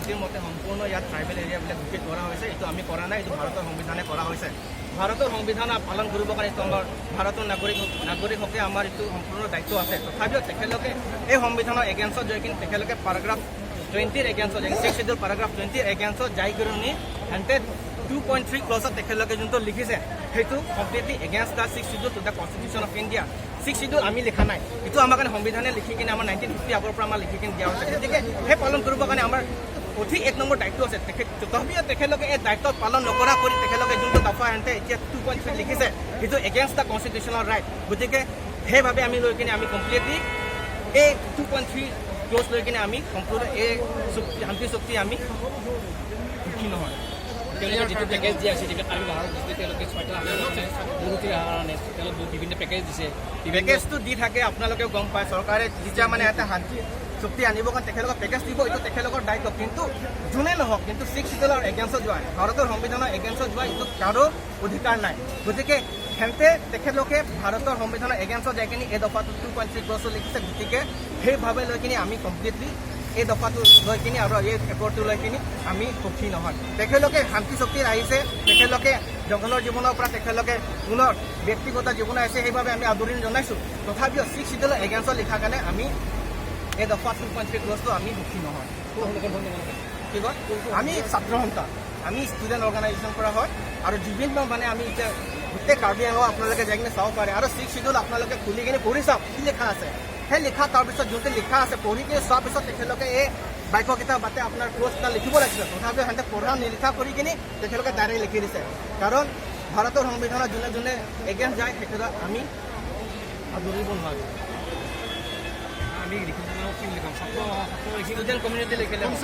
20ৰ মতে সম্পূৰ্ণ ইয়াত ট্ৰাইবেল এৰিয়াবিলাক ঘোষিত কৰা হৈছে। এইটো আমি কৰা নাই, এইটো ভাৰতৰ সংবিধানে কৰা হৈছে। ভাৰতৰ সংবিধান পালন কৰিবৰ কাৰণে এইটো আমাৰ ভাৰতৰ নাগৰিকসকলে আমাৰ এইটো সম্পূৰ্ণ দায়িত্ব আছে। তথাপিও তেখেতলোকে এই সংবিধানৰ এগেইনষ্টত যাই কিনে, তেখেতলোকে পাৰাগ্ৰাফ 20ৰ এগেইনষ্টত, ছিক্স শ্বেডিউল পাৰাগ্ৰাফ 20ৰ এগেইনষ্টত যাই কৰি সিহঁতে 2.3 ক্লজত তেখেতলোকে যোনটো লিখিছে, সেইটো completely against the Sixth Schedule to the Constitution of India. Six schedule আমি লিখা নাই, এইটো আমাৰ কাৰণে সংবিধানে লিখি কিনে আমাৰ 1950 আগৰ পৰা আমাৰ লিখি কিনে দিয়া হৈছে। গতিকে সেই পালন কৰিবৰ কাৰণে আমাৰ অধিক এক নম্বৰ দায়িত্ব আছে। তথাপিও তেখেতলোকে এই দায়িত্ব পালন নকৰা কৰি তেখেতলোকে যোনটো দফা সিহঁতে এতিয়া 2.3 লিখিছে, সেইটো এগেইনষ্ট the constitutional right. গতিকে সেইবাবে আমি লৈ কিনে আমি কমপ্লিটলি এই 2.3 ক্লজ লৈ কিনে আমি সম্পূৰ্ণ এই চুক্তি, শান্তি চুক্তি আমি সুখী নহয়। তেওঁলোকে যিটো পেকেজ দিয়া হৈছে, যিবিলাক কাৰ্বি পাহাৰত দিছে, তেওঁলোকে ছয়টা দুৰ্গতি অহাৰ কাৰণে তেওঁলোক বহুত বিভিন্ন পেকেজ দিছে, বিভিন্ন পেকেজটো দি থাকে, আপোনালোকেও গম পায়। চৰকাৰে যেতিয়া মানে এটা শান্তি চুক্তি আনিব কাৰণে তেখেতলোকক পেকেজ দিব, এইটো তেখেতলোকৰ দায়িত্ব। কিন্তু যোনে নহওক, কিন্তু ছিক্স চিডুলৰ এগেইনষ্টত যোৱা, ভাৰতৰ সংবিধানৰ এগেইনষ্টত যোৱা, এইটো কাৰো অধিকাৰ নাই। গতিকে সেন্তে তেখেতলোকে ভাৰতৰ সংবিধানৰ এগেইনষ্টত যাই কিনি এই দফাটো 2.3 ক্লজত লিখিছে। গতিকে সেইভাৱে লৈ কিনি আমি কমপ্লিটলি এই দফাটো লৈ কিনি আৰু এই একৰ্ডটো লৈ কিনি আমি সুখী নহয়। তেখেতলোকে শান্তি চুক্তিত আহিছে, তেখেতলোকে জংঘলৰ জীৱনৰ পৰা তেখেতলোকে পুনৰ ব্যক্তিগত জীৱন আহিছে, সেইবাবে আমি আদৰণি জনাইছোঁ। তথাপিও ছিক্স চিডুলৰ এগেইনষ্টত লিখাৰ কাৰণে আমি এই দফা 2.3 ক্লজটো আমি সুখী নহয়। কি কয়, আমি ছাত্ৰ সন্থা, আমি ষ্টুডেণ্ট অৰ্গেনাইজেশ্যন কৰা হয় আৰু বিভিন্ন মানে আমি এতিয়া গোটেই কাৰ্বি আংলং আপোনালোকে যাই কিনে চাব পাৰে। আৰু ছিক্স চিডুল আপোনালোকে খুলি কিনে পঢ়ি চাওক কি লিখা আছে। সেই লিখা, তাৰপিছত যোনটো লিখা আছে, পঢ়ি কিনে চোৱাৰ পিছত তেখেতলোকে এই বাক্যকেইটা বাতে আপোনাৰ ক্লজ এটা লিখিব লাগিছিলে। তথাপিও সিহঁতে পঢ়া নিলিখা কৰি কিনি তেখেতলোকে ডাইৰেক্ট লিখি দিছে। কাৰণ ভাৰতৰ সংবিধানত যোনে যোনে এগেইনষ্ট যায়, তেখেতক আমি আদৰিব নোৱাৰোঁ। আমি লিখিম, কি বুলি ক'ম, ছাত্ৰ ছাত্ৰ ষ্টুডেণ্ট কমিউনিটি লিখিলে হ'ব।